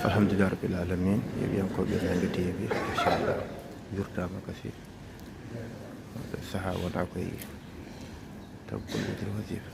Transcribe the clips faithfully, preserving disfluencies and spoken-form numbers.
Alhamdulillah rabbil alamin. Yeeɓiyankooɓe Naange T V, inchallah, yurtaama kasi. Saha wona koye tabbol witiri wasifa.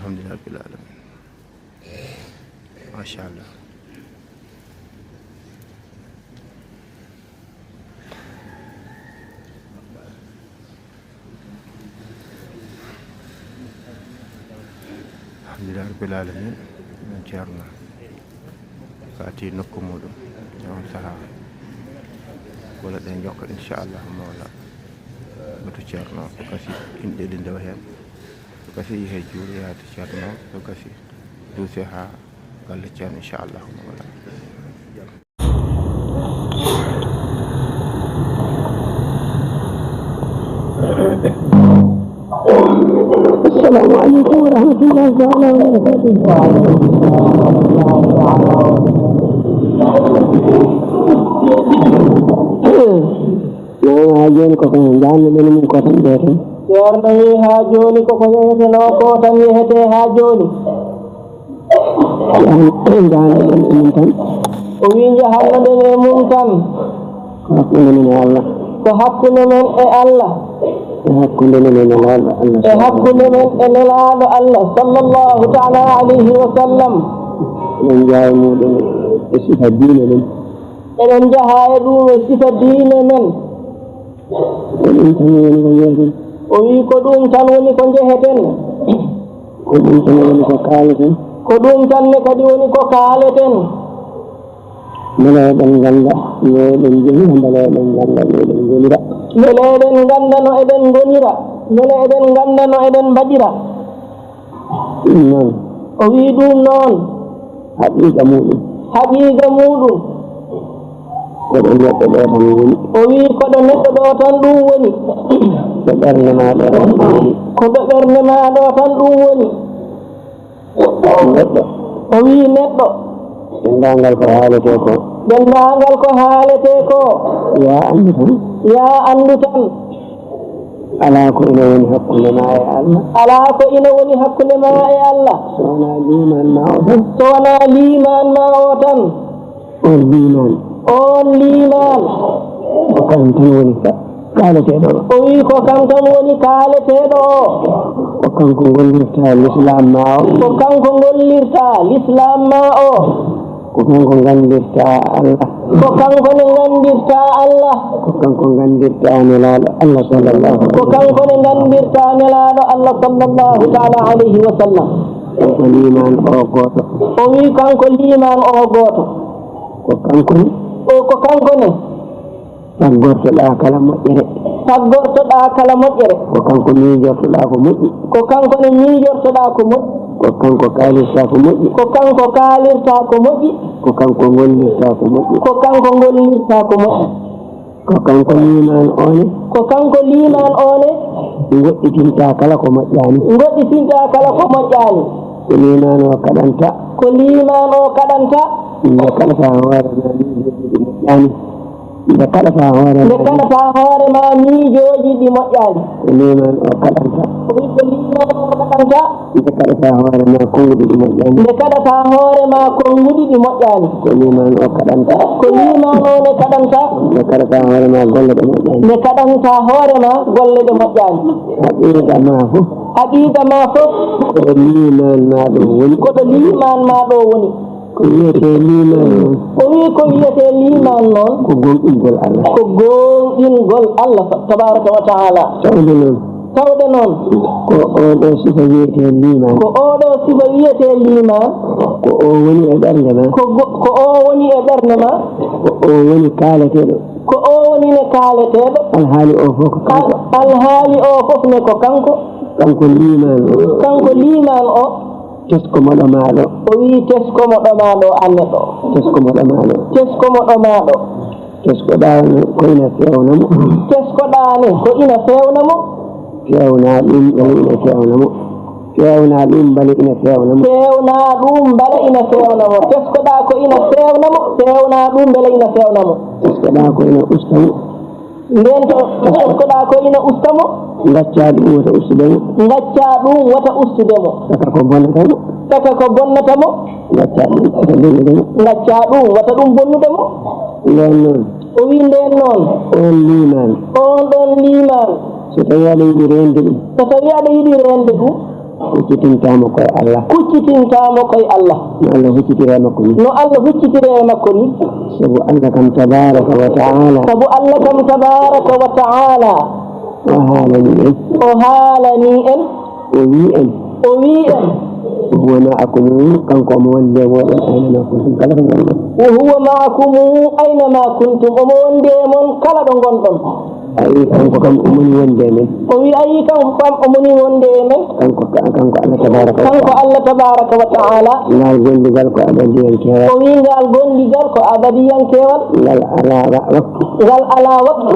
Alhamdulillah rabbil alamin. Machallah. Alhamdulillah rabbil alamin. Ceerno faati nokku muɗum e on saha. Wala ɗen jokka inchallah mawla. Batu ceerno o kasi inɗe ɗi ndewa heen. O kasi yehe juuɗe yaade ceerno o kasi duuse haa galle ceerno inchallah mawla. Assalamu aleykum wa rahmatullahi taala wa barakatuh. Haa jooni ko ko njaanno ɗen min ko tan ɓe tan. Ceerno wi haa jooni ko ko yehetenoo ko tan yehetee haa jooni. Njahanno ɗen e mum tan. O wi njahanno ɗen e mum tan. Ko hakkunde men e Allah. Ko hakkunde men e Allah. E hakkunde men e Nelaaɗo Allah. E hakkunde men e Nelaaɗo Allah sallallahu taala alayhi wa sallam. Eɗen njaha e muɗum e sifa diine ɗum. Eɗen njaha e ɗum e sifa diine men. Ko ɗum tan woni ko njeheten. O wi ko ɗum tan woni ko njeheten. Ko ɗum tan woni ko kaaleten. Ko ɗum tan ne kadi woni ko kaaleten. Mbele eɗen ngannda no eɗen njehira, mbele eɗen ngannda no eɗen ngonira. Mbele eɗen ngannda no eɗen ngonira, mbele eɗen ngannda no eɗen mbaɗira. Ɗum noon. O wi ɗum noon. Haqiiqa muɗum. Haqiiqa muɗum. Ko ɗo neɗɗo ɗo tan woni. O wi ko ɗo neɗɗo ɗo tan ɗum woni. Ko ɓernde ma ɗo tan ɗum woni. Ko ɗo ɓernde ma ɗo tan ɗum woni. Neɗɗo. O wi neɗɗo. Denndaangal ko haaletee ko. Denndaangal ko haaletee ko. Yaa anndu tan. Yaa anndu tan. Alaa ko ina woni hakkunde ma e Allah. Alaa ko ina woni hakkunde ma e Allah. So wonaa liimaan ma o tan. So wonaa liimaan ma o tan. On liimaan. On liimaan. Ko kam tan woni ka-, kaaleteeɗo o. O wi ko kam tan woni kaaleteeɗo o. Ko kanko gollirta lislaam ma o. Ko kanko gollirta lislaam ma o. Ko kanko nganndirta Allah. Ko kanko ne nganndirta Allah. Ko kanko nganndirta Nelaaɗo Allah sallallahu alaihi wasallam. Ko kanko ne nganndirta Nelaaɗo Allah sallallahu ta'ala alayhi wa sallam. Kanko liimaan o gooto. O wi kanko liimaan o gooto. Ko kanko ne. O ko kanko ne. Taggortoɗaa kala moƴƴere. Taggortoɗaa kala moƴƴere. Ko kanko miijortoɗaa ko moƴƴi. Ko kanko ne miijortoɗaa ko moƴƴi. Ko kanko kaalirta ko moƴƴi. Ko kanko kaalirta ko moƴƴi. Ko kanko gollirta ko moƴƴi. Ko kanko gollirta ko moƴƴi. Ko kanko liimaan o ne. Ko kanko liimaan o ne. Goɗɗitinta kala ko moƴƴaani. Goɗɗitinta kala ko moƴƴaani. Ko liimaan o kaɗanta. Ko liimaan o kaɗanta. Nde kaɗata hoore ma miijooji ɗi moƴƴaani. Nde kaɗata hoore ma. Nde kaɗata hoore ma miijooji ɗi moƴƴaani. Ko liimaan o kaɗanta. Ko wi ko liimaan o kaɗanta. Nde kaɗata hoore ma konnguɗi ɗi moƴƴaani. Nde kaɗata hoore ma konnguɗi ɗi moƴƴaani. Ko liimaan o kaɗanta. Ko liimaan o ne kaɗanta. Nde kaɗata hoore ma golle ɗe moƴƴaani. Nde kaɗanta hoore ma golle ɗe moƴƴaani. Haqiiqa ma fof. Haqiiqa ma fof. Ko liimaan ma ɗo woni. Ko ɗo liimaan ma ɗo woni. Ko wiyetee liimaan noon. O wi ko wiyetee liimaan noon. Ko goongɗingol Allah. Ko goongɗingol Allah tabaaraka wa ta'ala. Tawde noon. Tawde noon. Ko oo ɗoo sifa wiyetee liimaan. Ko oo ɗoo sifa wiyetee liimaan. Ko o woni e ɓernde ma. Ko go-, ko o woni e ɓernde ma. Ko o woni kaaleteeɗo. Ko o woni ne kaaleteeɗo. Alhaali o fof ko kanko. Al-, alhaali o fof ne ko kanko. Kanko liimaan o. Kanko liimaan o. Tesko mo ɗo maa ɗo. O wi tesko mo ɗo maa ɗo, aan neɗɗo. Tesko mo ɗo maa ɗo. Tesko mo ɗo maa ɗo. Teskoɗaa ne ko ina feewna mo. Teskoɗaa ne ko ina feewna mo. Feewna ɗum mbele ina feewna mo. Feewna ɗum mbele ina feewna mo. Feewna ɗum mbele ina feewna mo. Teskoɗaa ko ina feewna mo. Feewna ɗum mbele ina feewna mo. Teskoɗaa ko ina usta mo. Ndeen to teskoɗaa ko ina usta mo. Ngaccaa ɗum wota ustude mo. Ngaccaa ɗum wota ustude mo. Saka ko bonnata mo. Saka ko bonnata mo. Ngaccaa ɗum wota bonnude mo. Ngaccaa ɗum wota ɗum bonnude mo. Ndeen noon. O wi ndeen noon. Oon liimaan. Oon ɗoon liimaan. So tawii aɗa yiɗi reende ɗum. So tawii aɗa yiɗi reende ɗum. Kuccitintaa mo ko e Allah. Kuccitintaa mo ko e Allah. No Allah huccitiri e makko ni. No Allah huccitiri e makko ni. Sabu Allah kam tabaaraka wa ta'ala. Sabu Allah kam tabaaraka wa ta'ala. O haalani en. O haalani en. O wi en. O wi en. Wa huwa ma'akum, kanko omo wondi e mooɗon aynama kuntum, kala to ngonɗon. Wa huwa ma'akum aynama kuntum, omo wondi e mon kala ɗo ngonɗon. A yii, kanko kam, omo woni wonde e men. O wi, a yii, kanko kam, omo woni wonde e men. Kanko ka-, kanko Allah tabaaraka wa ta'ala. Kanko Allah tabaaraka wa ta'ala. Ngal gondigal ko abadiyankeewal. O wi, ngal gondigal ko abadiyankeewal. Ngal alaa wa-, waktu. Ngal alaa waktu.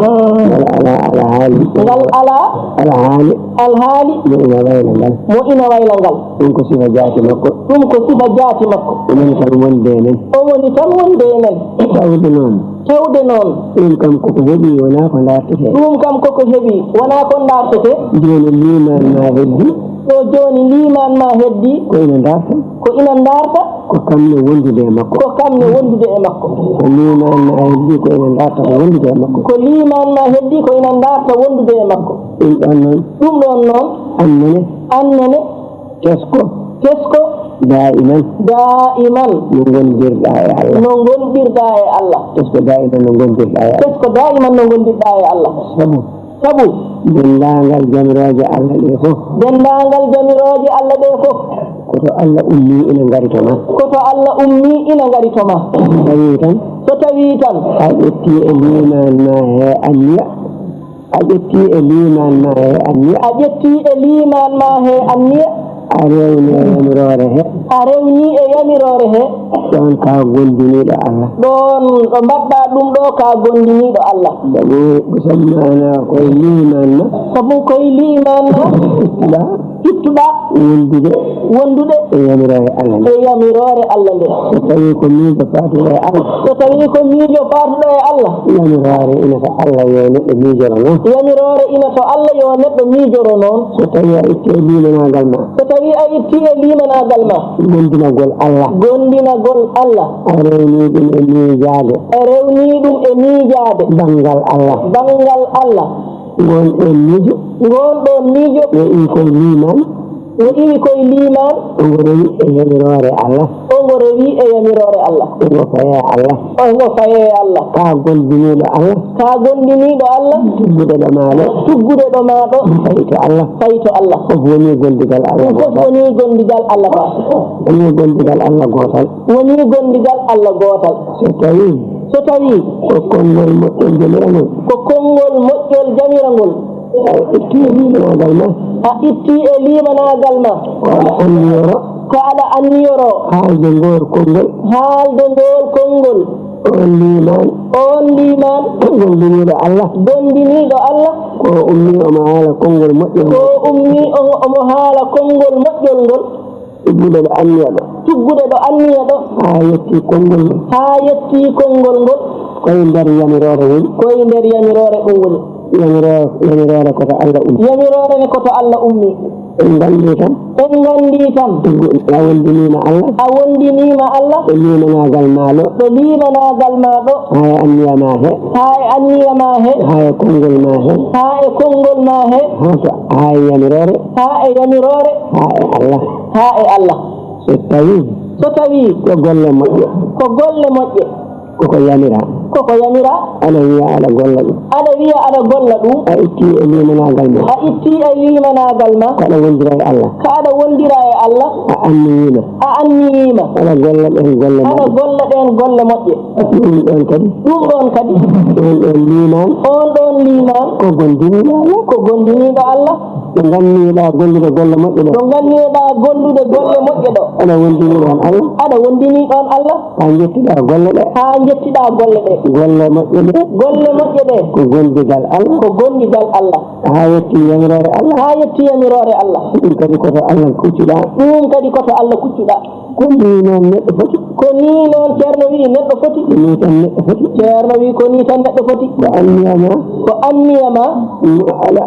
Ngal alaa alhaali. Ngal alaa alhaali. Alhaali. Mo ina wayla ngal. Mo ina wayla ngal. Ɗum ko sifa jaati makko. Ɗum ko sifa jaati makko. O woni tan wonde e men. O woni tan wonde e men. Tawde noon. Tawde noon. Ɗum kam koko heɓi, wonaa ko ndaartetee. Ɗum kam koko heɓi, wonaa ko ndaartetee. Jooni liimaan ma heddi. Ɗo jooni liimaan ma heddi. Ko ina ndaarta. Ko ina ndaarta. Ko kam ne wondude e makko. Ko kam ne wondude e makko. Ko liimaan ma heddi, ko ina ndaarta ko wondude e makko. Ko liimaan ma heddi, ko ina ndaarta wondude e makko. Ɗum ɗoon noon. Ɗum ɗoon noon. Annene. Annene. Tesko. Tesko. Daa'iman. Daa'iman. No ngondirɗaa e Allah. No ngondirɗaa e Allah. Tesko daa'iman no ngondirɗaa e Allah. Tesko daa'iman no ngondirɗaa e Allah. Sabu. Sabu. Denndaangal jamirooje Allah ɗe fof. Denndaangal jamirooje Allah ɗe fof. Ko to Allah ummii ina ngari to ma. Ko to Allah ummii ina ngari to ma. So tawii tan. So tawii tan. A ƴettii e liimaan ma he anniya. A ƴettii e liimaan ma he anniya. A ƴettii e liimaan ma he anniya. A rewni e yamiroore he. A rewni e yamiroore he. Ɗoon ka gondiniiɗo Allah. Ɗoon ɗo mbaɗɗaa ɗum ɗo ka gondiniiɗo Allah. Sabu, sabu maanaa ko e liimaan ma. Sabu ko e liimaan ma. Ƴettuɗaa. Ittuɗaa wondude wondude e yamiroore Allah nde. E yamiroore Allah nde. So tawii ko miijo faatuɗo e Allah. So tawii ko miijo faatuɗo e Allah. Yamiroore ina to Allah yo neɗɗo miijoro noon. Yamiroore ina to Allah yo neɗɗo miijoro noon. So tawii a ittii e liimanaagal ma. So tawii a ittii e liimanaagal ma. Gondinagol Allah. Gondinagol Allah. A rewnii ɗum e miijaade. A rewnii ɗum e miijaade. Banngal Allah. Banngal Allah. Ngoon ɗoon miijo. Ngoon ɗoon miijo. Yo iwi koye liimaan. Yo iwi koye liimaan. Omo rewi e yamiroore Allah. Omo rewi e yamiroore Allah. Omo faye Allah. Omo faye Allah. Ka gondiniiɗo Allah. Ka gondiniiɗo Allah. Tuggude ɗo maa ɗo. Tuggude ɗo maa ɗo. Fayi to Allah. Fayi to Allah. Fof woni gondigal Allah. Fof woni gondigal Allah ba. Woni gondigal Allah gootal. Woni gondigal Allah gootal. So tawii. So tawii. Ko konngol moƴƴol jamirangol. Ko konngol moƴƴol jamirangol. A ittii e liimanaagal ma. A ittii e liimanaagal ma. Ko aɗa anniyoro. Ko aɗa anniyoro. Haalde ngool konngol. Haalde ngool konngol. On liimaan. On liimaan. Gondiniiɗo Allah. Gondiniiɗo Allah. Ko ummii omo haala konngol moƴƴol. Ko ummii o-, omo haala konngol moƴƴol ngol. Tuggude ɗo anniya ɗo. Tuggude ɗo anniya ɗo. Haa yettii konngol ngol. Haa yettii konngol ngol. Koye nder yamiroore woni. Koye nder yamiroore ɗum woni. Yamiroore, yamiroore ko to Allah ummi. Yamiroore ne ko to Allah ummi. En nganndi tan. En nganndi tan. Tuggu-, a wondiniima Allah. A wondiniima Allah. Ɗo liimanaagal maa ɗo. Ɗo liimanaagal maa ɗo. Haa e anniya maa he. Haa e anniya maa he. Haa e konngol maa he. Haa e konngol maa he. Haa to, haa e yamiroore. Haa e yamiroore. Haa e Allah. Haa e Allah. So tawii. So tawii. Ko golle moƴƴe. Ko golle moƴƴe. Koko yamiraa. Koko yamiraa. Aɗa wiya aɗa golla ɗum. Aɗa wiya aɗa golla ɗum. A ittii e liimanaagal ma. A ittii e liimanaagal ma. Ko aɗa wondira e Allah. Ko aɗa wondira e Allah. A anniyiima. A anniyiima. Aɗa golla ɗeen golle moƴƴe. Aɗa golla ɗeen golle moƴƴe. Ɗum ɗoon kadi. Ɗum ɗoon kadi. Ɗum ɗoon liimaan. On ɗoon liimaan. Ko gondiniiɗo Allah. Ko gondiniiɗo Allah. Ɗo nganniiɗaa gollude golle moƴƴe ɗo. Ɗo nganniiɗaa gollude golle moƴƴe ɗo. Aɗa wondini ɗoon Allah. Aɗa wondini ɗoon Allah. Haa njettiɗaa golle ɗe. Haa njettiɗaa golle ɗe. Golle moƴƴe ɗe. Golle moƴƴe ɗe. Ko gondigal Allah. Ko gondigal Allah. Haa yetti yamiroore Allah. Haa yetti yamiroore Allah. Ɗum kadi ko to Allah kuccuɗaa. Ɗum kadi ko to Allah kuccuɗaa. Ko nii noon neɗɗo foti. Ko nii noon Ceerno wiyi neɗɗo foti. Ko nii tan neɗɗo foti. Ceerno wiyi ko nii tan neɗɗo foti. Ko anniya ma. Ko anniya ma. Mo aɗa,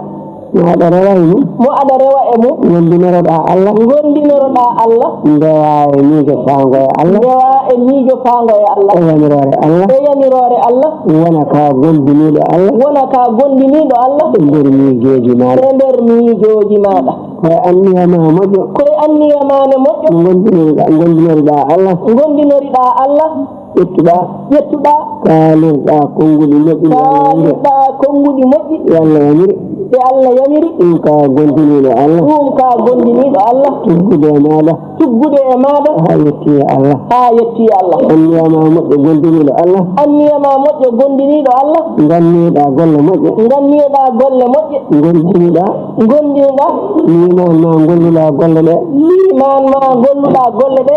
mo aɗa rewa e mum. Mo aɗa rewa e mum. Ngondinoroɗaa Allah. Ngondinoroɗaa Allah. Ndewaa e miijo faango e Allah. Ndewaa e miijo faango e Allah. E yamiroore Allah. E yamiroore Allah. Wona ka gondiniiɗo Allah. Wona ka gondiniiɗo Allah. E nder miijooji maaɗa. E nder miijooji maaɗa. Ko e anniya ma moƴƴo. Ko e anniya ma ne moƴƴo. Ngondinoriɗaa, ngondinoriɗaa Allah. Ngondinoriɗaa Allah. Ƴettuɗaa. Ƴettuɗaa. Kaalirɗaa konnguɗi moƴƴi nde Allah yamiri. Kaalirɗaa konnguɗi moƴƴi. Yo Allah yamiri. Yo Allah yamiri. Ɗum ka gondiniiɗo Allah. Ɗum ka gondiniiɗo Allah. Tuggude e maaɗa. Tuggude e maaɗa. Haa yetti e Allah. Haa yetti e Allah. Anniya ma moƴƴo gondiniiɗo Allah. Anniya ma moƴƴo gondiniiɗo Allah. Nganniiɗaa golle moƴƴe. Nganniiɗaa golle moƴƴe. Ngondiniiɗaa. Ngondiniiɗaa. Liimaan ma ngolluɗaa golle ɗe. Liimaan ma ngolluɗaa golle ɗe.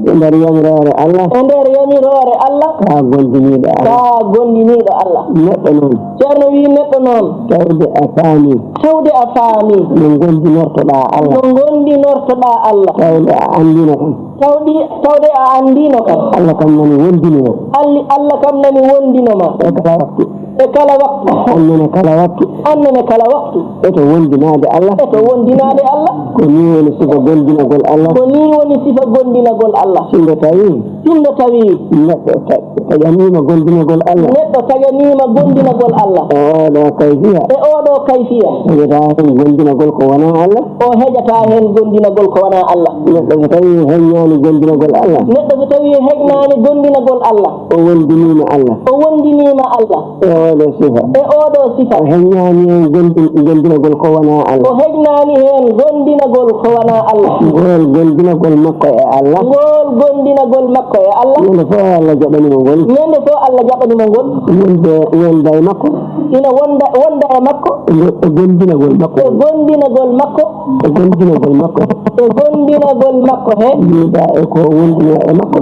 E nder yamiroore Allah. E nder yamiroore Allah. Ka gondiniiɗo Allah. Ka gondiniiɗo Allah. Neɗɗo noon. Ceerno wiyi neɗɗo noon. Tawde a faamii. Tawde a faamii. No ngondinortoɗaa Allah. No ngondinortoɗaa Allah. Tawde a anndiino kam. Tawɗi, tawde a anndiino kam. Allah kam nani wondini ma. Alli-, Allah kam nani wondino ma. E kala waktu. E kala waktu. Annene kala waktu. Annene kala waktu. E to wondinaade Allah. E to wondinaade Allah. Ko nii woni sifa gondinagol Allah. Ko nii woni sifa gondinagol Allah. Sinno tawii. Sinno tawii. Neɗɗo ta-, taƴaniima gondinagol Allah. Neɗɗo taƴaniima gondinagol Allah. E oo ɗoo kayfiya. E oo ɗoo kayfiya. Taƴataa heen gondinagol ko wonaa Allah. O heƴataa heen gondinagol ko wonaa Allah. Neɗɗo so tawii heññaani gondinagol Allah. Neɗɗo so tawii heƴnaani gondinagol Allah. O wondiniima Allah. O wondiniima Allah. E oo ɗoo sifa. E oo ɗoo sifa. O heññaani heen gondi-, gondinagol ko wonaa Allah. O heƴnaani heen gondinagol ko wonaa Allah. Ngol gondinagol makko e Allah. Ngol gondinagol makko e Allah. Ñande fof Allah jaɓani mo ngol. Ñande fof Allah jaɓani mo ngol. Wonde, wonda e makko. Ina wonda, wonda e makko. E go-, e gondinagol makko. E gondinagol makko. E gondinagol makko. E gondinagol makko he. Yo Jiidaa e ko wondunoo e makko.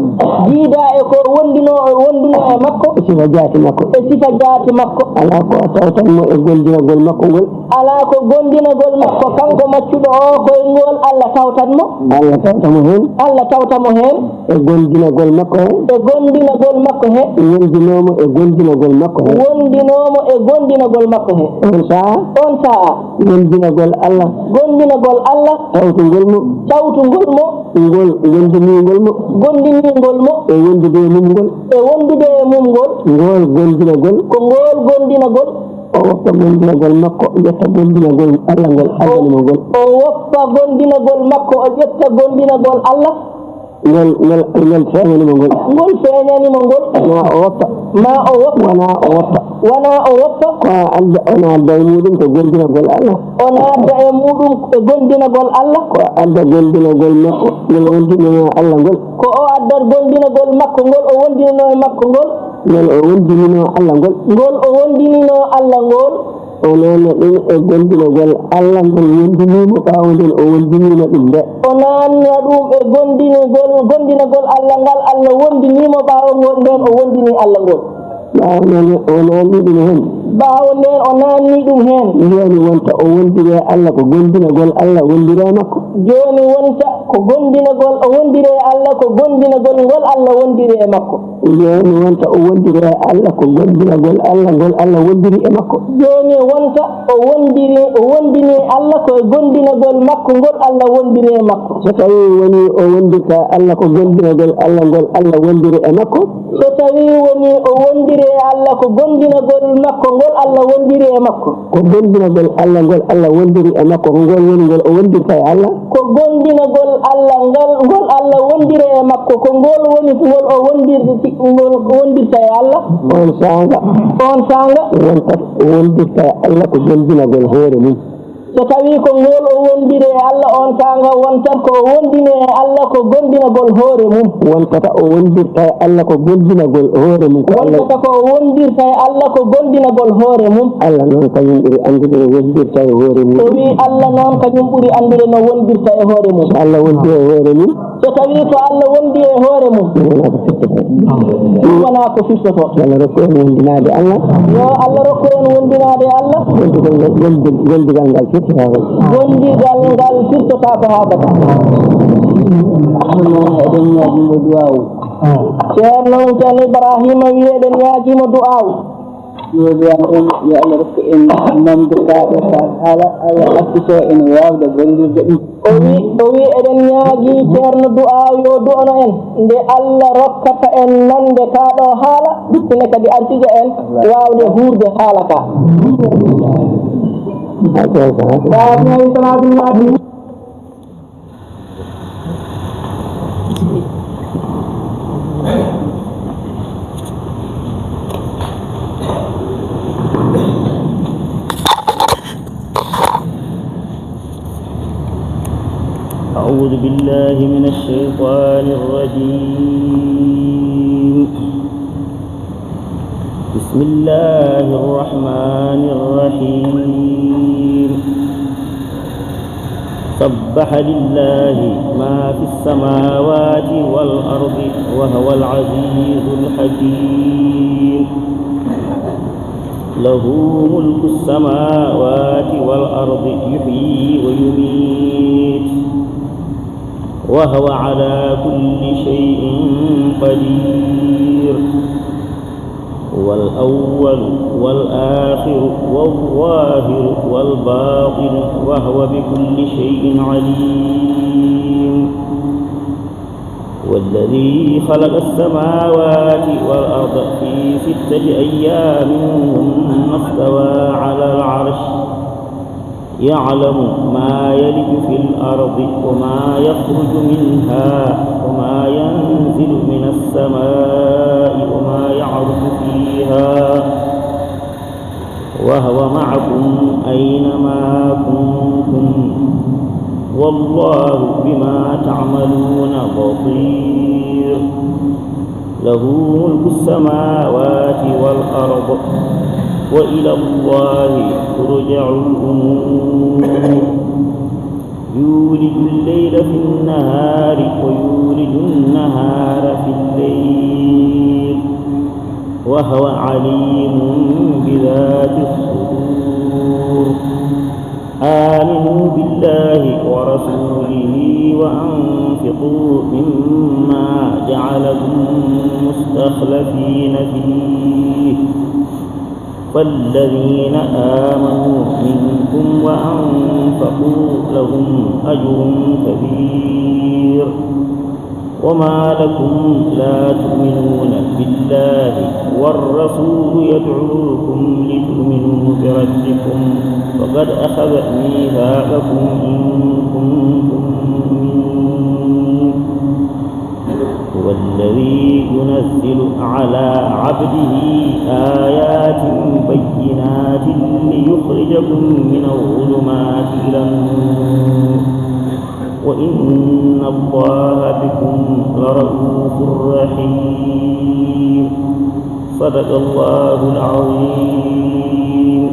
Jiidaa e ko wondunoo, wondunoo e makko. E sifa jaati makko. E sifa jaati makko. Alaa ko tawtan mo e gondinagol makko ngol. Alaa ko gondinagol makko kanko maccuɗo o, ko e ngol Alla tawtan mo. Alla tawta mo heen. Alla tawta mo heen. E gondinagol makko heen. E gondinagol makko heen. Wondinoo mo e gondinagol makko heen. Wondinoo mo e gondinagol makko heen. Oon sahaa. Oon sahaa. Gondinagol Alla. Gondinagol Alla. Tawtungol mo. Tawtungol mo. Ngol wondiningol mo. Gondiningol mo. E wondude e mum ngol. E wondude e mum ngol. Ngol gondinagol. Ko ngol gondinagol. O woppa gondinagol makko, o ƴetta gondinagol Alla ngol addani mo ngol. O woppa gondinagol makko, o ƴetta gondinagol Alla. Ngol, ngol, ngol feeñani mo ngol. Ngol feeñani mo ngol. Ma o woppa. Ma o woppa. Wona o woppa. Wona o woppa. Ko a adda, o naadda e muɗum ko gondinagol Alla. O naadda e muɗum e gondinagol Alla. Ko a adda gondinagol makko, ngol wondinanoo Alla ngol. Ko o adda gondinagol makko ngol, o wondinanoo e makko ngol. Ngol o wondininoo Alla ngol. Ngol o wondininoo Alla ngol. O naanna ɗum e gondinagol Alla ngol wondinii mo ɓaawo nden o wondiniima ɗum nde. O naanna ɗum e gondinagol, gondinagol Alla ngal Alla wondinii mo ɓaawo ngol, nden o wondinii Alla ngol. Ɓaawo nden o naanni ɗum heen. Ɓaawo nden o naanni ɗum heen. Jooni wonta o wondiri e Alla ko gondinagol Alla wondiri e makko. Jooni wonta ko gondinagol o wondiri e Alla ko gondinagol ngol Alla wondiri e makko. Jooni wonta o wondiri e Alla ko gondinagol Alla ngol Alla wondiri e makko. Jooni wonta o wondiri, o wondini Alla ko e gondinagol makko ngol Alla wondiri e makko. So tawii wonii o wondirta e Alla ko gondinagol Alla ngol Alla wondiri e makko. So tawii wonii o wondiri e Alla ko gondinagol makko ngol Alla wondiri e makko. Ko gondinagol Alla ngol Alla wondiri e makko, ko ngol woni ngol o wondirta e Alla. Ko gondinagol Alla ngal, ngol Alla wondiri e makko, ko ngol woni ngol o wondir-, ngol wondirta e Alla. On saanga. On saanga. Wontat o wondirta e Alla ko gondinagol hoore mum. So tawii ko ngol o wondiri e Alla, on saanga wontat ko o wondini e Alla ko gondinagol hoore mum. Wontata o wondirta e Alla ko gondinagol hoore mum, ko Alla. Wontata ko o wondirta e Alla ko gondinagol hoore mum. Alla noon kañum ɓuri anndude no wondirta e hoore mum. O wii Alla noon kañum ɓuri anndude no wondirta e hoore mum. So Alla wondi e hoore mum. So tawii ko Alla wondi e hoore mum. Ɗum wonaa ko firtotoo. Ɗum wonaa ko firtotoo. Yo Alla rokku en wondinaade Alla. Yo Alla rokku en wondinaade Alla. Gondugol ngal, gondi-, gondigal ngal firtotaako. Gondigal ngal firtotaako haa bata. Eɗen ñaagii mo duwaawu. Ceerno Ceerno Ibrahima wii eɗen ñaagii mo duwaawu. Yo duwaawu on, yo Alla rokku en namde kaa ɗo kaa haala, Alla accitoo en waawde gollirde ɗum. O wi, o wi, eɗen ñaagii Ceerno du'aaw yo du'ano en, nde Alla rokkata en nande kaa ɗoo haala, ine kadi artija en waawde huurde haala kaa. Kaa mi salaatul faatihi. أعوذ بالله من الشيطان الرجيم. بسم الله الرحمن الرحيم. سبح لله ما في السماوات والأرض وهو العزيز الحكيم. له ملك السماوات والأرض يحيي ويميت وهو على كل شيء قدير. هو الأول والآخر والظاهر والباطن وهو بكل شيء عليم. هو الذي خلق السماوات والأرض في ستة أيام ثم استوى على العرش. يعلم ما يلج في الأرض وما يخرج منها وما ينزل من السماء وما يعرج فيها وهو معكم أينما كنتم والله بما تعملون بصير. له ملك السماوات والأرض وإلى الله ترجع الأمور. يولج الليل في النهار ويولج النهار في الليل وهو عليم بذات الصدور. آمنوا بالله ورسوله وأنفقوا مما جعلكم مستخلفين فيه، فالذين آمنوا منكم وأنفقوا لهم أجر كبير. وما لكم لا تؤمنون بالله والرسول يدعوكم لتؤمنوا بربكم وقد أخذ ميثاقكم إن كنتم مؤمنين. هو الذي ينزل على عبده آيات بينات ليخرجكم من الظلمات إلى النور، وإن الله بكم لرءوف رحيم. صدق الله العظيم.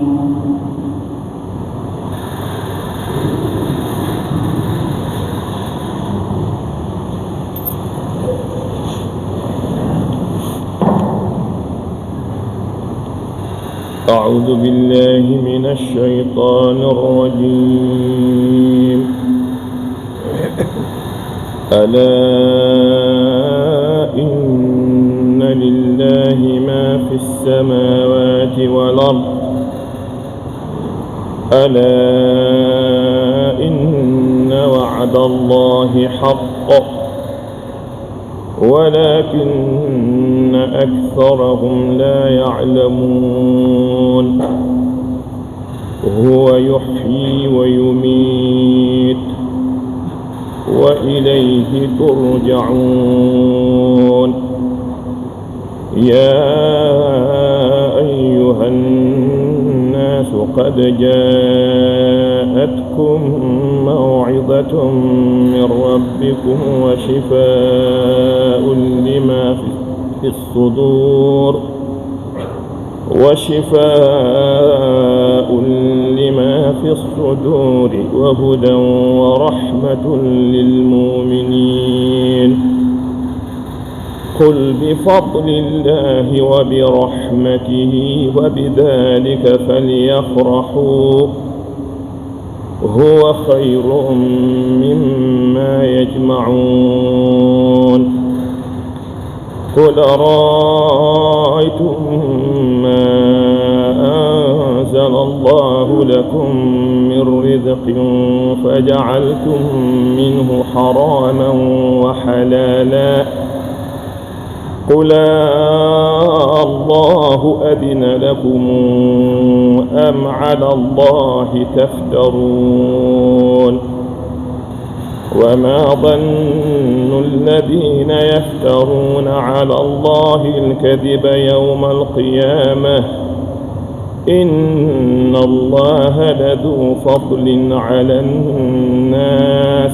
أعوذ بالله من الشيطان الرجيم. ألا إن لله ما في السماوات والأرض. ألا إن وعد الله حق ولكن أكثرهم لا يعلمون. هو يحيي ويميت وإليه ترجعون. يا أيها الناس قد جاءتكم موعظة من ربكم وشفاء لما في الصدور، وشفاء لما في الصدور وهدى ورحمة للمؤمنين. قل بفضل الله وبرحمته وبذلك فليفرحوا هو خير مما يجمعون. قل أرأيتم ما أنزل الله لكم من رزق فجعلتم منه حراما وحلالا، قل الله أذن لكم أم على الله تفترون؟ وما ظن الذين يفترون على الله الكذب يوم القيامة، إن الله لذو فضل على الناس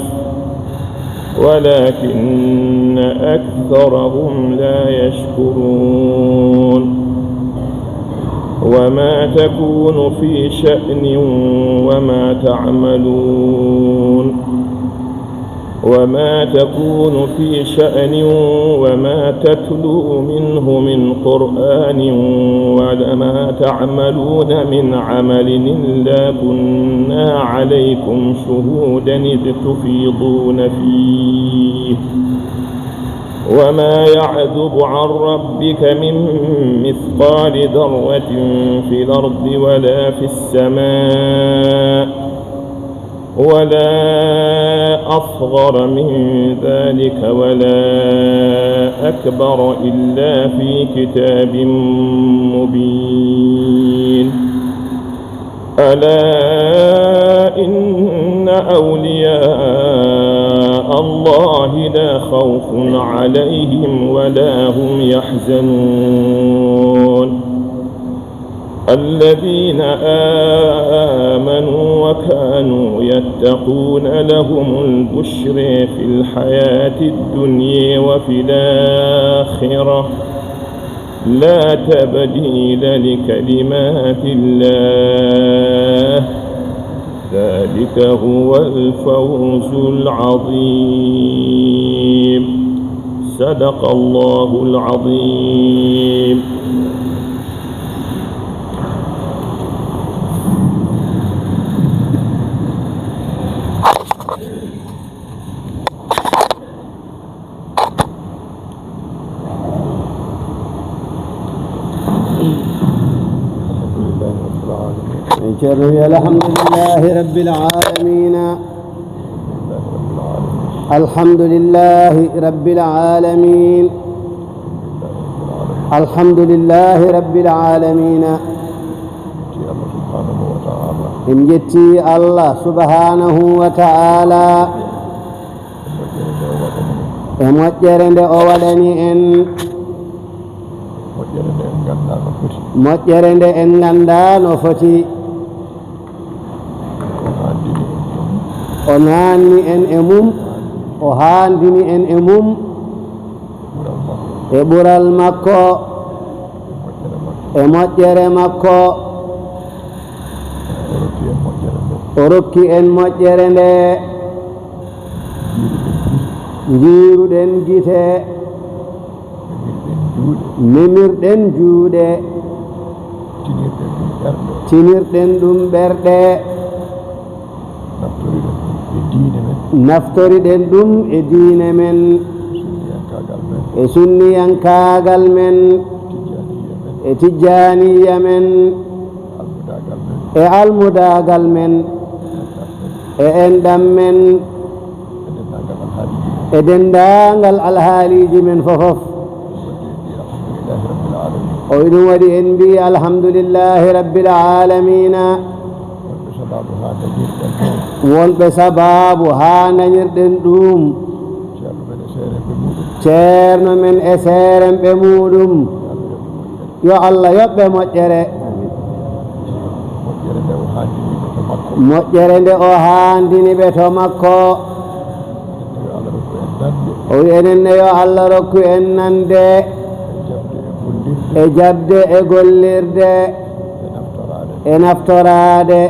ولكن أكثرهم لا يشكرون. وما تكون في شأن وما تعملون، وما تكون في شأن وما تتلو منه من قرآن وما تعملون من عمل إلا كنا عليكم شهودا إذ تفيضون فيه وما يعزب عن ربك من مثقال ذرة في الأرض ولا في السماء ولا أصغر من ذلك ولا أكبر إلا في كتاب مبين. ألا إن أولياء الله لا خوف عليهم ولا هم يحزنون. الذين آمنوا وكانوا يتقون لهم البشر في الحياة الدنيا وفي الآخرة لا تبديل لكلمات الله ذلك هو الفوز العظيم. صدق الله العظيم. Ceerno wi, alhamdulillahi rabbil alamina. Alhamdulillahi rabbil alamin. Alhamdulillahi rabbil alamina. En njetti Allah subhanahu wa ta'ala. E moƴƴere nde o waɗani en. Moƴƴere nde en nganndaa no foti. Moƴƴere nde en nganndaa no foti. O naanndini en e mum. O naanni en e mum. O haandini en e mum. E ɓural makko. E ɓural makko. E moƴƴere makko. E moƴƴere makko. O rokki en moƴƴere nde. O rokki en moƴƴere nde. Njiiruɗen gite. Memirɗen juuɗe. Memirɗen juuɗe. Tinirɗen ɗum ɓerɗe. Tinirɗen ɗum ɓerɗe. Naftoriɗen ɗum e diine men. Naftoriɗen ɗum e diine men. Sunniyankaagal men. E sunniyankaagal men. Tijjaaniyya men. E tijjaaniyya men. Almudaagal men. E almudaagal men. E enɗam men. E denndaangal alhaaliiji men. E denndaangal alhaaliiji men fofof. Alhamdulillahi rabbil alamin. O wiɗum waɗi en mbi alhamdulillahi rabbil alamina. Wonɓe sababu haa dañirɗen ɗum. Wonɓe sababu haa dañirɗen ɗum. Ceerno men e seerenɓe muɗum. Ceerno men e seerenɓe muɗum. Yo Allah yoɓ ɓe moƴƴere. Moƴƴere nde o haandini ɓe to makko. Moƴƴere nde o haandini ɓe to makko. Yo Allah rokku en nande. O wi enen ne yo Allah rokku en nande. E jaɓde e gollirde. E jaɓde e gollirde. E naftoraade. E naftoraade.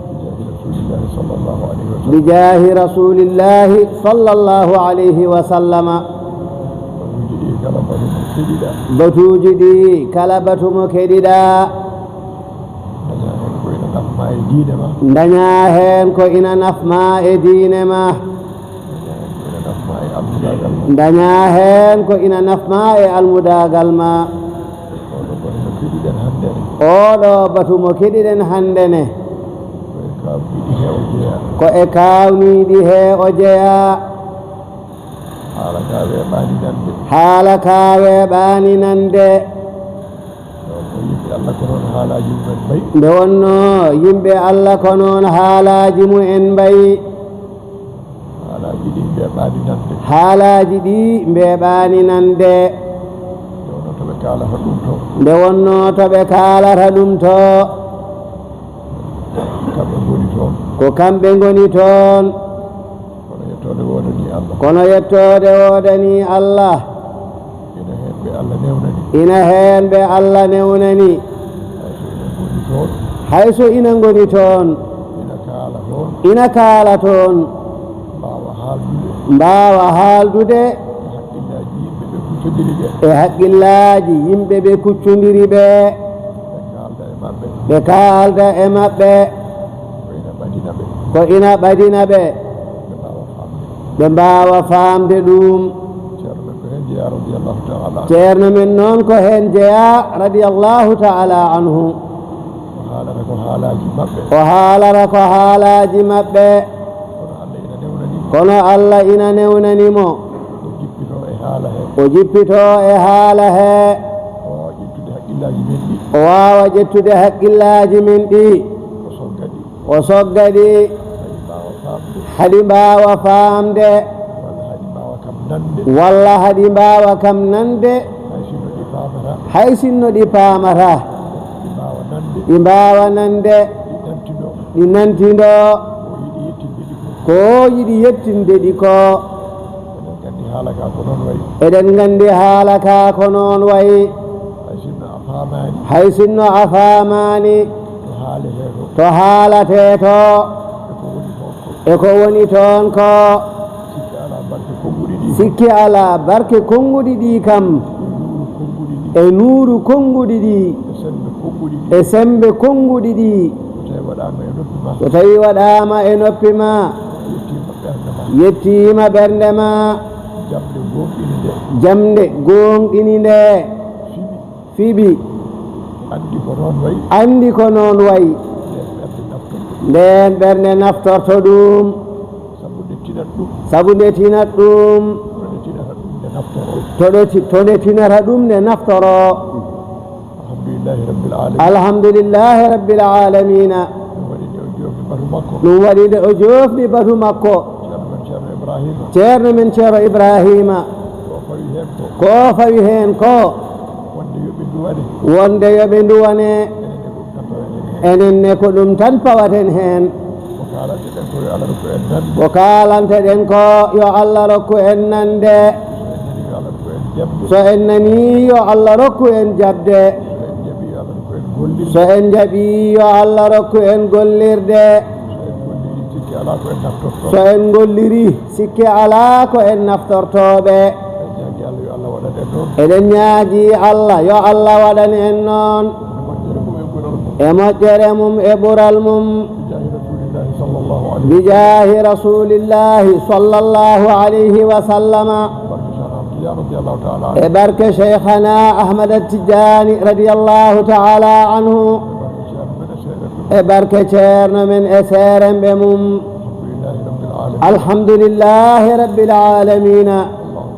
Bijaahi Rasulillahi sallallahu alayhi wa sallam. Bijaahi Rasulillahi sallallahu alayhi wa sallama. Batuuji ɗi kala batu mo keɗiɗa. Batuuji ɗi kala batu mo keɗiɗa. Dañaa heen ko ina nafma e diine ma. Dañaa heen ko ina nafma e diine ma. Dañaa heen ko ina nafma e almudaagal ma. Dañaa heen ko ina nafma e almudaagal ma. Oɗo batu mo keɗiɗen hannde ne. Oɗo batu mo keɗiɗen hannde ne. Ko e kaawniiɗi he o jeyaa. Ko e kaawniiɗi he o jeyaa. Haala ka weeɓaani nande. Haala ka weeɓaani nande. Nde wonno yimɓe Allah ko noon haalaaji mum en mbayi. Nde wonno yimɓe Allah ko noon haalaaji mum en mbayi. Haalaaji ɗi mbeeɓaani nande. Haalaaji ɗi mbeeɓaani nande. Nde wonno to ɓe kaalata ɗum to. Nde wonno to ɓe kaalata ɗum to. Kamɓe ngoni toon. Ko kamɓe ngoni toon. Kono yettoode woodanii Allah. Kono yettoode woodanii Allah. Ina heen ɓe Allah newnani. Ina heen ɓe Allah newnani. Hay so ina ngoni toon. Hay so ina ngoni toon. Ina kaala toon. Ina kaala toon. Mbaawa haaldude. Mbaawa haaldude. E haqqillaaji yimɓe ɓe kuccondiri ɓe. E haqqillaaji yimɓe ɓe kuccondiri ɓe. Ɓe kaalda e maɓɓe. Ɓe kaalda e maɓɓe. Ko ina ɓadina ɓe. Ko ina ɓadina ɓe. Ɓe mbaawa faamde. Ɓe mbaawa faamde ɗum. Ceerno men ko heen jeyaa, radiyallahu ta'ala anhu. Ceerno men noon ko heen jeyaa, radiyallahu ta'ala anhu. O haalata ko haalaaji maɓɓe. O haalata ko haalaaji maɓɓe. Kono Allah ina newnani mo. Kono Allah ina newnani mo. O jippitoo e haala he. O jippitoo e haala he. O waawa ƴettude haqqillaaji men ɗi. O waawa ƴettude haqqillaaji men ɗi. O sogga ɗi. O sogga ɗi. Haɗi mbaawa faamde. Haɗi mbaawa faamde. Walla haɗi mbaawa kam nande. Walla haɗi mbaawa kam nande. Hay sinno ɗi paamata. Hay sinno ɗi paamata. Ɗi mbaawa nande. Ɗi mbaawa nande. Ɗi nantindoo. Ɗi nantindoo. Ko o yiɗi yettinde ɗi ko. Ko o yiɗi yettinde ɗi ko. Eɗen nganndi haala ka ko noon wayi. Eɗen nganndi haala ka ko noon wayi. Hay sinno a faamaani. Hay sinno a faamaani. To haaletee to. To haalatee to. E ko woni toon ko? Sikke alaa barke konnguɗi ɗi. Sikke alaa barke konnguɗi ɗi kam. E nuuru konnguɗi ɗi. E nuuru konnguɗi ɗi. E semmbe konnguɗi ɗi. E semmbe konnguɗi ɗi. So tawii waɗaama e noppi ma. So tawii waɗaama e noppi ma. Yettiima ɓernde ma. Yettiima ɓernde ma. Jamɗe gooŋɗini nde. Jamɗe gooŋɗini nde. Fiɓi. Fiɓi. Anndi ko noon wayi. Anndi ko noon wayi. Ndeen ɓernde naftorto ɗum. Ndeen ɓernde naftorto ɗum. Sabu nde tinat ɗum. Sabu nde tinat ɗum. To nde tinata ɗum nde naftoro. To ɗo ti-, to nde tinata ɗum nde naftoro. Alhamdulillahi Rabbil Aalamiina. Alhamdulillahi Rabbil Aalamiina. Ɗum waɗi nde o joofni batu makko. Ɗum waɗi nde o joofni batu makko. Ceerno men Ceerno Ibraahiima. Ceerno men Ceerno Ibraahiima. Ko o fawi heen ko. Ko o fawi heen ko. Wonde yo ɓe nduwane. Wonde yo ɓe nduwane. Enen ne ko ɗum tan pawaten heen. Enen ne ko ɗum tan pawaten heen. Ko kaalanteɗen ko yo Allah rokku en nande. Ko kaalanteɗen ko yo Allah rokku en nande. So en nanii yo Allah rokku en jaɓde. So en nanii yo Allah rokku en jaɓde. So en jaɓii yo Allah rokku en gollirde. So en jaɓii yo Allah rokku en gollirde. So en golliri, sikke alaa ko en naftortoo. So en ngolliri, sikke alaa ko en naftortooɓe. Eɗen ñaagii Allah yo Allah waɗan en noon. Eɗen ñaagii Allah yo Allah waɗan en noon. E moƴƴere mum e ɓural mum. E moƴƴere mum e ɓural mum. Bijaahi Rasuulillaahi sallallaahu alayhi wa sallam. Bijaahi Rasuulillaahi sallallaahu alayhi wa sallama. Barke Cheikh Ahmad Tidiane radiyallaahu ta'aalaa anhu. E barke Cheikhana Ahmad Tidiane radiyallaahu ta'aalaa anhu. E barke Ceerno men e seerenɓe mum. E barke Ceerno men e seerenɓe mum. Alhamdulillaahi Rabbil Aalamiina.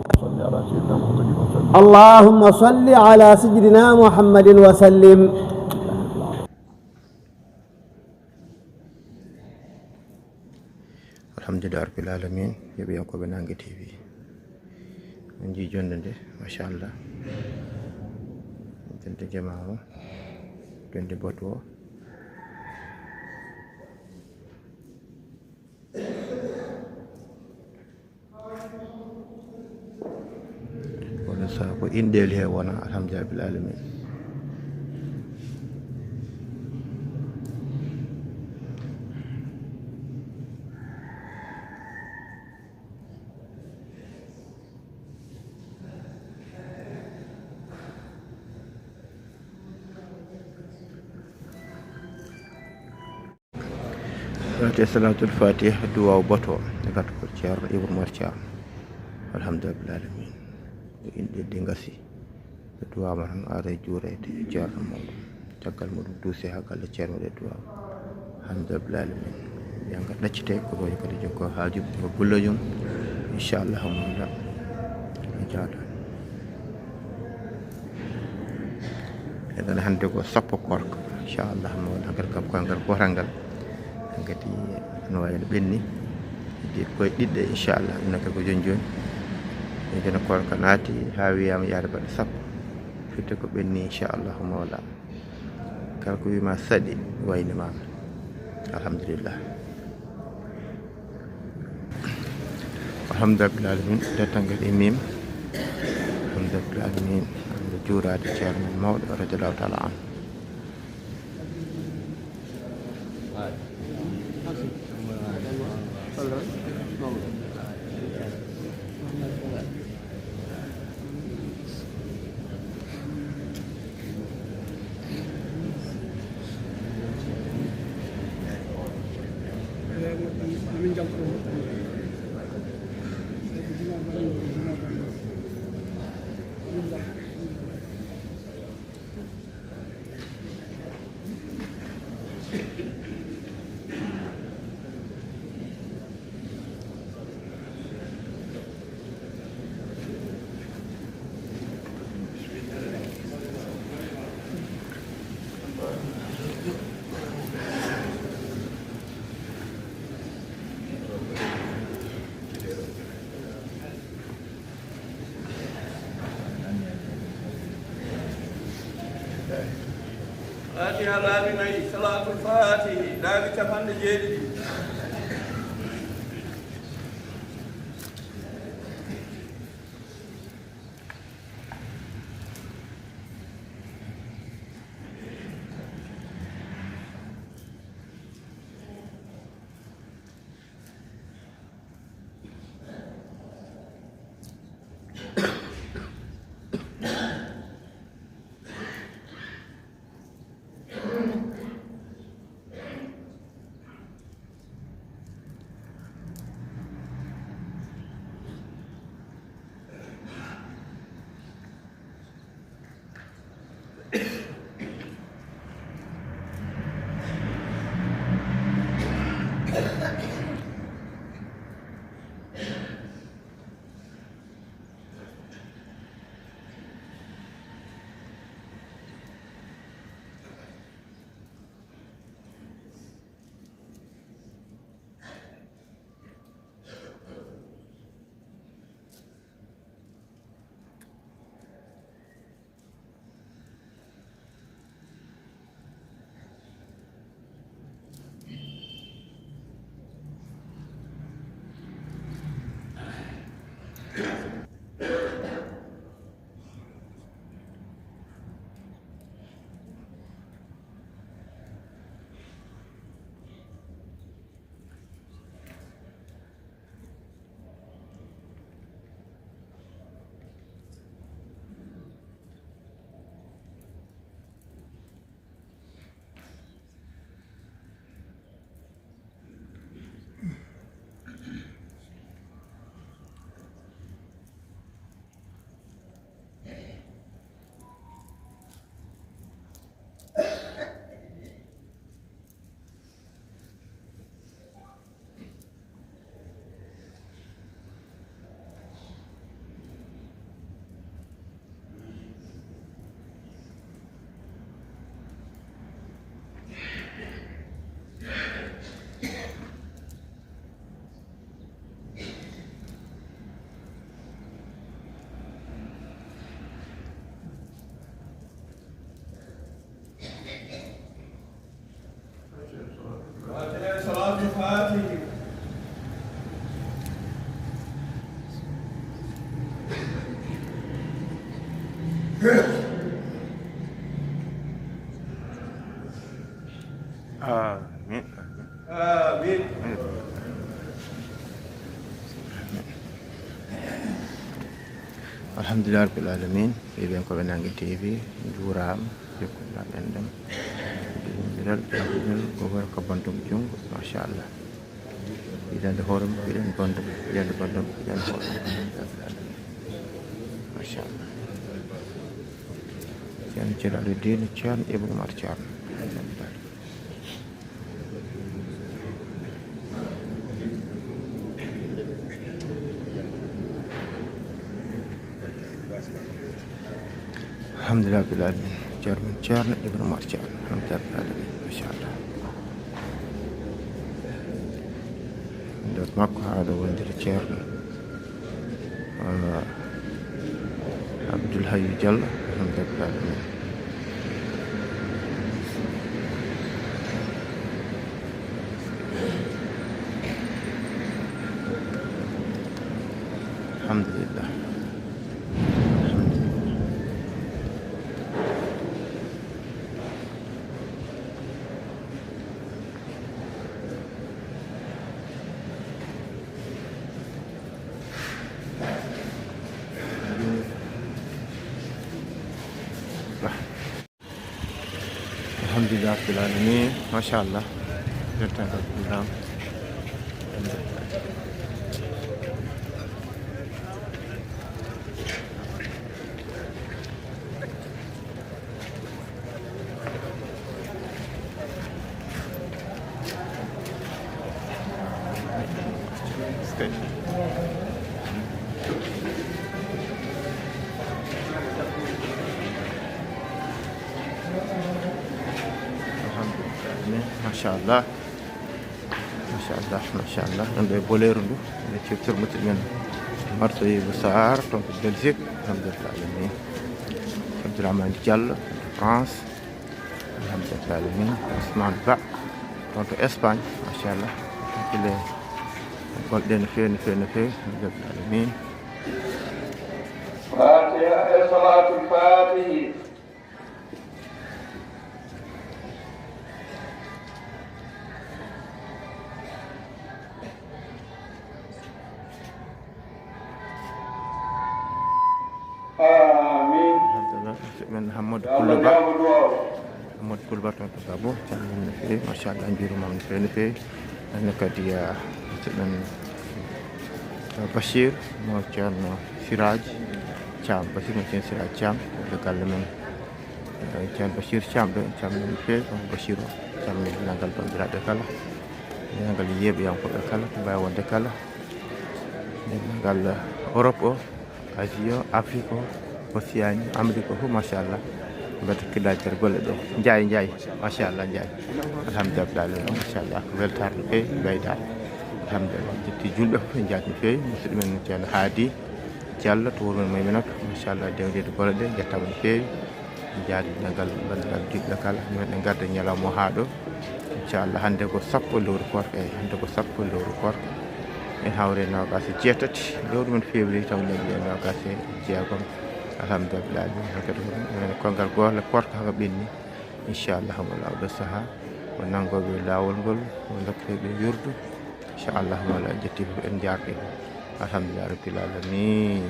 Alhamdulillaahi Rabbil Aalamiina. Allahumma salli alaa Sayyidinaa Muhammadin wa sallim. Allahumma salli alaa Sayyidinaa Muhammadin wa sallim. Alhamdulillah Rabbil Alamin, yeɓiyankooɓe Nange T V. On njii jonnde nde, machallah. Jonnde jamaama, jonnde batu o. Kono saha ko inɗeeli he wona, alhamdulillah rabbil alamin. Fatiha, Salaatul Fatiha, duwaaw boto, e gartugol Ceerno Ibra Umar Caam. Alhamdulillah rabbil alamin. Ko inɗe ɗe ngasi. Ɓe duwaama tan, ara e juureede e Ceerno mawɗo. Caggal muɗum, duusee haa galle Ceerno, waɗee duwaaw. Alhamdulillah rabbil alamin. Ɓe nga ɗaccitee, ko ɗo kadi jokko haaju, ko gullo jom. Inchallahu mawla. Ɓe jaada. Eɗen hannde ko sappo koorka, inchallah, mawɗo ngal kam, ko ngal gootal ngal. Kadi no wayi no ɓenni. Heddi koye ɗiɗɗe, inchallah, ɗum ngal ko jooni jooni. Jooni jooni koorka naati, haa wiyaama yaade balɗe sappo. Firti ko ɓenni, inchallah, mawla. Kala ko wiima saɗi, wayni maama. Alhamdulillah. Alhamdulillah rabbil alamin, dental ngal immiima. Alhamdulillah rabbil alamin, hannde juuraade Ceerno men mawɗo, radiyallahu taala anhu. Fatiha laabi nayi, Salaatul Faatihi laabi capanɗe jeeɗiɗi. Amin. Amin. Alhamdulillah rabbil alamin. Ɓe ɓen ko ɓe nangi T V, njuuraama, jokkondiral enɗam. Yimɓiral, ɗaɓɓiral, ko wara ko bantum junngo, machallah. Yiɗande hoore mum, yiɗande banndum, yiɗande banndum, yiɗande hoore mum. Machallah. Ceerno Ceerno Aliou Diine, Ceerno Ibra Umar Ceerno. Alhamdulillah rabbil alamin. Ceerno men Ceerno Ibra Umar Ceerno. Alhamdulillah rabbil alamin. Machallah. Nder makko haa ɗo wondiri Ceerno, ah, Abdoul Hayyu Diallo. Alhamdulillah rabbil alamin. Alhamdulillah. Alhamdulillah. Alhamdulillah rabbil alamin. Machallah. Weltare Ibrahima. Alhamdulillah. Machallah. Machallah, machallah. Ɗum ɗo e boleeru ndu. Ene ciftori musidɗo men Marso Ibou Sarr, toon to Belgique. Alhamdulillah alamin. Abdourahmane Diallo, to France. Alhamdulillah alamin. Ousmane Ba, toon to Espagne. Machallah. Hakkille golɗe no feewi, no feewi, no feewi. Alhamdulillah alamin. Fatiha e salatul fatihi. Amin. Alhamdulillah, musidɗo men Hammadou Pullo Ba. Hammadou Pullo Ba toon to Gabo, calminii no feewi, machallah, njuuriima no feewi, no feewi. Ɗum ne kadi, ah, musidɗo men, ah, Bachir mo Ceerno Siraji Thiam, Bachir mo Ceerno Siraji Thiam, to galle men. Eh, Ceerno Bachir Thiam ɗo, en calminii no feewi, on Bachir o, calminii denndaangal banndiraaɓe kala, denndaangal yeeɓiyankooɓe kala, to mbaawi wonde kala, denndaangal Europe o, Asie o, Afrique o, Océanie, Amérique o fof, machallah. Mbaɗa killaji nder golle ɗo. Njaay, Njaay, machallah, Njaay. Alhamdulillah, machallah, ko weltaare no feewi, mbayda. Alhamdulillah, jetti julɓe fof, en njaati no feewi, musidɗo men Ceerno Haadi Diallo to wuro men Maymunatu, machallah, dewdeede golle ɗe, njettaama no feewi. Njaadi denndaangal banndiraaɓe julɓe kala, men en ngarda ñalawma o haa ɗo. Inchallah, hannde ko sappo lewru koorka, eyi, hannde ko sappo lewru koorka. En hawre nogas e jeetati lewru men février taw ñalli e nogas e jeegom. Alhamdulillah, ɗum hakkadi ko enen e kongal golle korka haka ɓenni. Inchallah mo lawɗo saha o nanngoɓe laawol ngol o dokkeɓe yurdu. Inchallah mo la jetti fof en jarɗi. Alhamdulillah rabbil alamin.